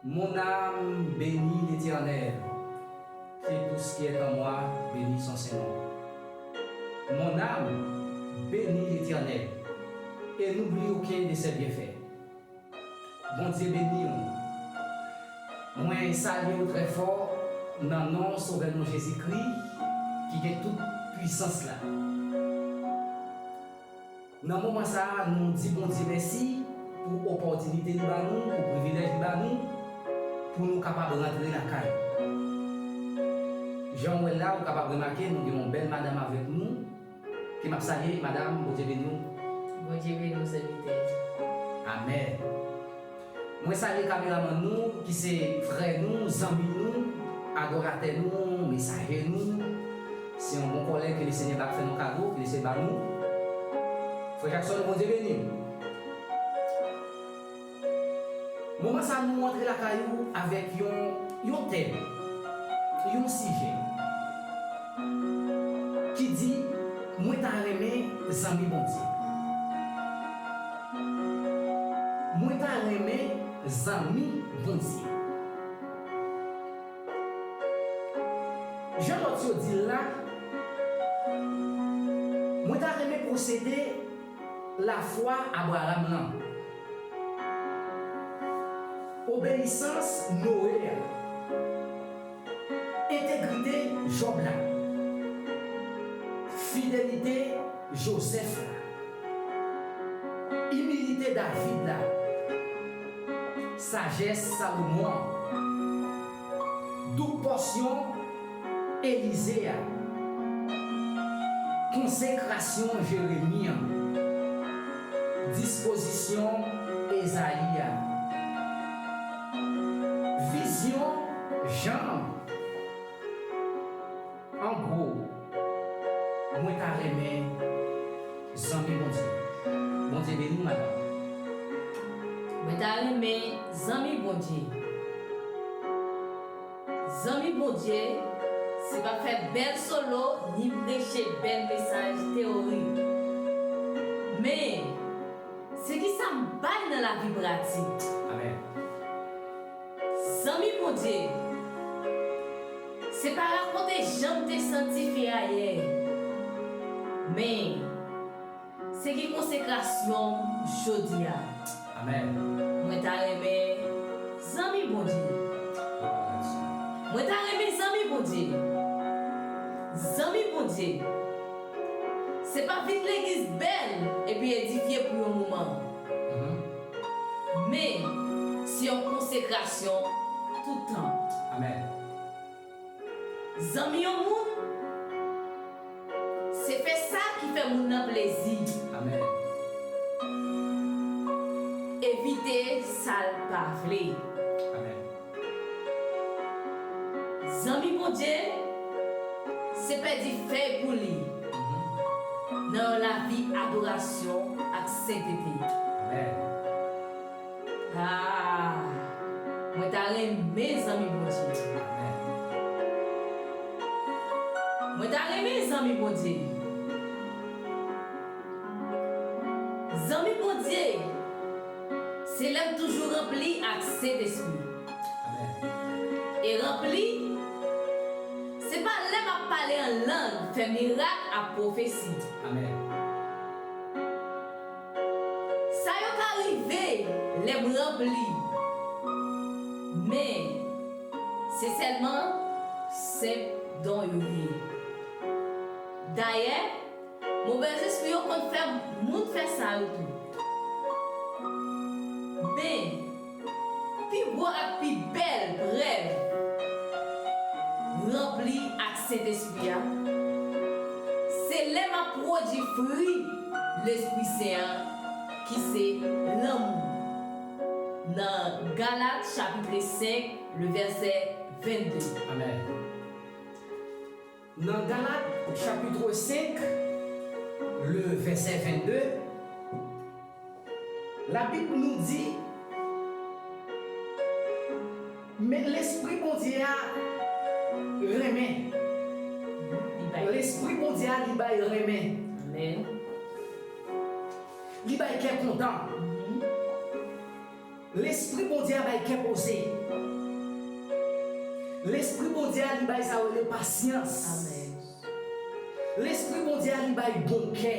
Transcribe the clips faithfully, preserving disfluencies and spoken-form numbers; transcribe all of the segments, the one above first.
Mon âme bénit l'Éternel, que tout ce qui est en moi bénisse son saint nom. Mon âme bénit l'Éternel, et n'oublie aucun de ses bienfaits. Bondye beni w. Mwen salye w trè fò nan non Sovè nou Jezikri ki gen tout pwisans la. Nan moman sa a, nou di Bondye mèsi pou opòtinite li ba nou, pou privilèj li ba nou, pou nou kapab rantre lakay. Jan w wè la, ou kapab remake, nou gen yon bèl madanm avèk nou, ke m ap salye, madanm, Bondye beni w. Bondye beni w, sèvitè. Amèn. Mwen salye kameramann nou, ki se frè nou, zanmi nou, adoratè nou, mesaje nou. Se yon bon kòlèg ke Lesenyè ba fè nou kado, ke Lesenyè ba nou. Frè Jackson, Bondye beni w. Moman sa a, nou antre lakay ou avèk yon, yon tèm, yon sijè ki di, mwen ta renmen zanmi Bondye. Mwen ta renmen zanmi Bondye. Jan lòt yo di l la, mwen ta renmen posede lafwa Abraram lan, obeyisans Noe a, entegrite Jòb la, fidelite Joseph la, imilite David la, sajès Salomon an, doub pòsyon Elize a, konsekrasyon Jeremi an, dispozisyon Ezayi a, vizyon Jan an. An gwo, mwen ta renmen zanmi Bondye. Bondye beni w, madanm. Mwen ta renmen zanmi Bondye. Zanmi Bondye, se pa fè bèl solo ni preche bèl mesaj teyorik. Men, se kisa m bay nan lavi pratik. Amèn. Zanmi Bondye, se pa rakonte jan m te sanktifye ayè, men se ki konsekrasyon m jodi a. Amèn. Mwen ta renmen zanmi Bondye. Mwen ta renmen zanmi Bondye. Zanmi Bondye, se pa vin legliz bèl epi edifye pou yon moman. Mhm. Men, se yon konsekrasyon tout tan. Amèn. Zanmi yon moun, se fè sa ki fè moun nan plezi. Amèn. Evite sa l pa vle. Amèn. Zanmi Bondye, se pèdi fèy pou li nan yon lavi adorasyon ak sentete. Amèn. Ah, mwen ta renmen zanmi Bondye. Amèn. Mwen ta renmen zanmi Bondye. Zanmi Bondye, se lè m toujou ranpli ak Sentespri. Amèn. E ranpli, se pa lè m ap pale an lang, fè mirak ak pwofesi. Amèn. Sa yo ka rive lè m ranpli, men se sèlman senp don yo ye. Dayè, movèzespri yo konn fè moun fè sa yo tou. Men, pi gwo ak pi bèl prèv ranpli ak Sentespri a, se lè m ap pwodui fwi Lespri Sen an, ki se lanmou. Nan Galat chapit senk, le vèsè vennde. Amèn. Nan Galat, chapitre cinq, le verset vingt-deux, Labib nou di, men Lespri Bondye a renmen. Li bay. Lespri Bondye a, li bay renmen. Amèn. Li bay kè kontan. Mhm. Lespri Bondye a bay kè poze. Lespri Bondye a li bay sa yo rele pasyans. Amèn. Lespri Bondye a li bay bon kè.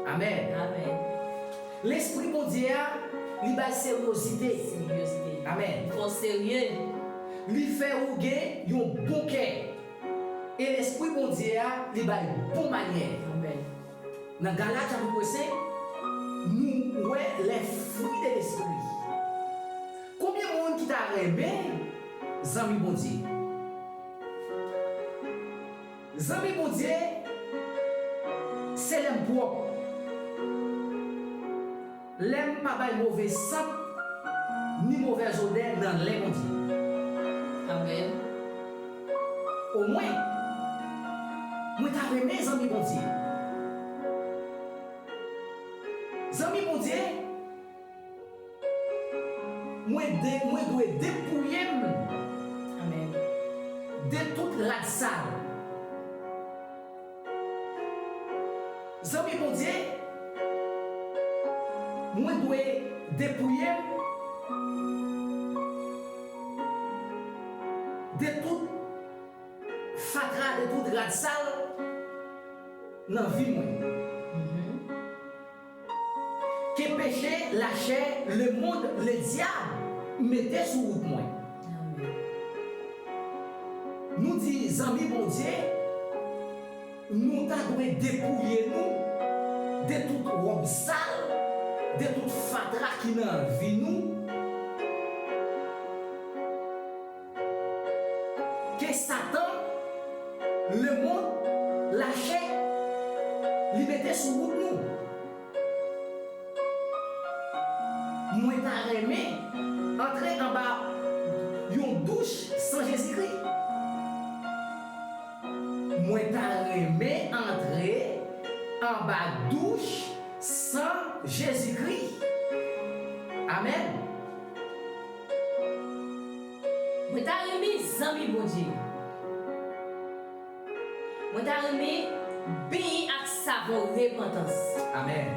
Amèn. Amèn. Lespri Bondye a li bay seryozite. Seryozite. Amèn. Fò serye. Li fè ou gen yon bon kè. E Lespri Bondye a li bay bon manyè. Amèn. Nan Galat chapit senk, nou wè les fruits de l'esprit. Konbyen moun ki ta renmen zanmi Bondye? Zanmi Bondye, se lè m pwòp. Lè m pa bay move sant ni movèz odè nan len Bondye. Amèn. Omwen, mwen ta renmen zanmi Bondye. Zanmi Bondye, mwen de, mwen dwe depouye m Amèn. De tout rad sal. Zanmi Bondye, mwen dwe depouye m de tout fatra, de tout rad sal nan vi mwen. Mhm. Ke peche, lachè, lemonn, ledyab mete sou wout mwen. Amèn. Nou di zanmi Bondye, nou ta dwe depouye nou de tout wòb sal, de tout fatra ki nan vi nou. Ke Satan, lemonn, lachè, li mete sou wout nou. Mwen ta renmen antre anba yon douch san Jezikri. Mwen ta renmen antre anba douch san Jezikri. Amèn. Mwen ta renmen zanmi Bondye. Mwen ta renmen benyen ak savon repantans. Amèn.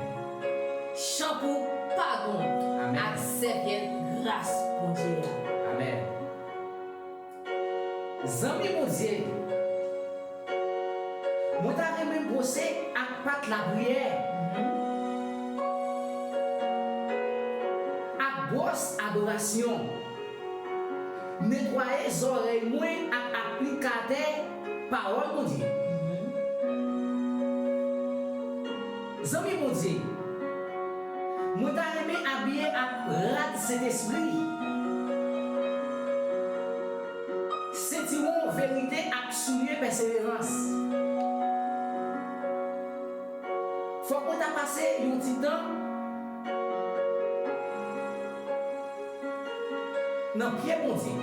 Chanpou padon Amèn. Ak sèvyèt gras Bondye a. Amèn. Zanmi Bondye, mwen ta renmen bwose ak pat lapriyè, ak bwòs adorasyon, netwaye zòrèy mwen ak aplikatè pawòl Bondye. Zanmi Bondye, mwen ta renmen abiye ak rad Sentespri, sentiwon verite ak soulye pèseverans. Fòk mwen ta pase yon ti tan nan pye Bondye.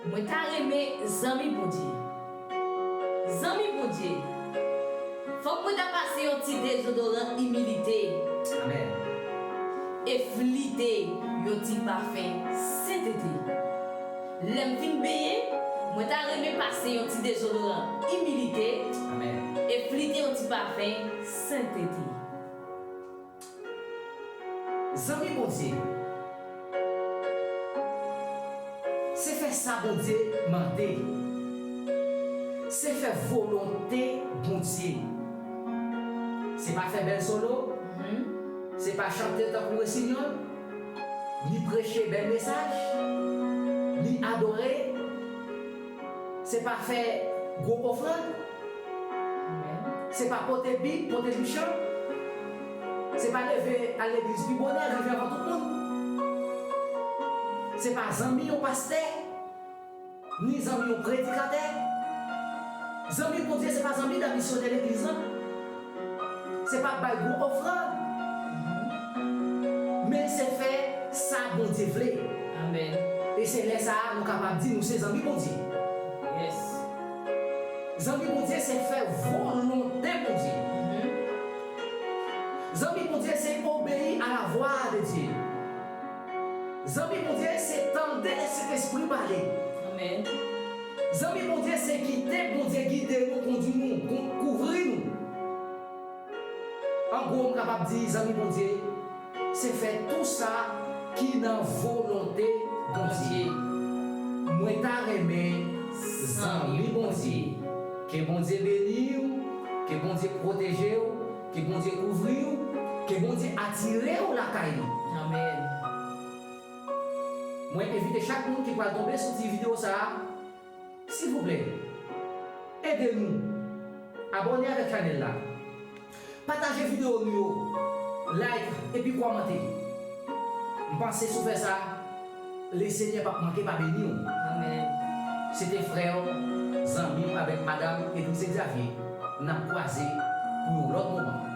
Mwen ta renmen zanmi Bondye. Zanmi Bondye, fòk mwen ta pase yon ti dezodoran imilite. Amèn. E flite yon ti pafen sentete. Lè m fin benyen, mwen ta renmen pase yon ti dezodoran imilite. Amèn. E flite yon ti pafen sentete. Zanmi Bondye, se fè sa Bondye mande. Se fè volonte Bondye. Se pa fè bèl solo, se pa chante tankou rosinyòl, ni preche bèl mesaj, ni adore, se pa fè gwo ofrann, se pa pote Bib, pote bichan, se pa leve al legliz pi bonè, rive anvan tout moun. Se pa zanmi yon pastè, ni zanmi yon predikatè. Zanmi Bondye se pa zanmi nan misyonè legliz lan. Se pa bay gwo ofrann. Men se fè sa Bondye vle. Amèn. E se lè sa a nou kapab di nou se zanmi Bondye. Yes. Zanmi Bondye se fè volonte Bondye. Mhm. Zanmi Bondye se obeyi a la vwa de Dye. Zanmi Bondye se tande Sentespri pale. Amèn. Zanmi Bondye se kite Bondye gide nou, kondui nou, kou-, kouvri nou. An gwo, m kapab di, zanmi Bondye, se fè tou sa ki nan volonte Bondye. Mwen ta renmen, zanmi Bondye, ke Bondye beni w, ke Bondye pwoteje w, ke Bondye kouvri w, ke Bondye atire w lakay li. Amèn. Mwen envite chak moun ki pral tonbe sou ti videyo sa a, silvouplè, ede nou abòne avèk chanèl la. Pataje videyo nou yo, like epi kòmante. M panse si w fè sa, Lesenyè p ap manke pa beni w. Amèn. Se te frè w, zanmi w avèk madanm Edrice Xavier. N ap kwaze pou yon lòt moman.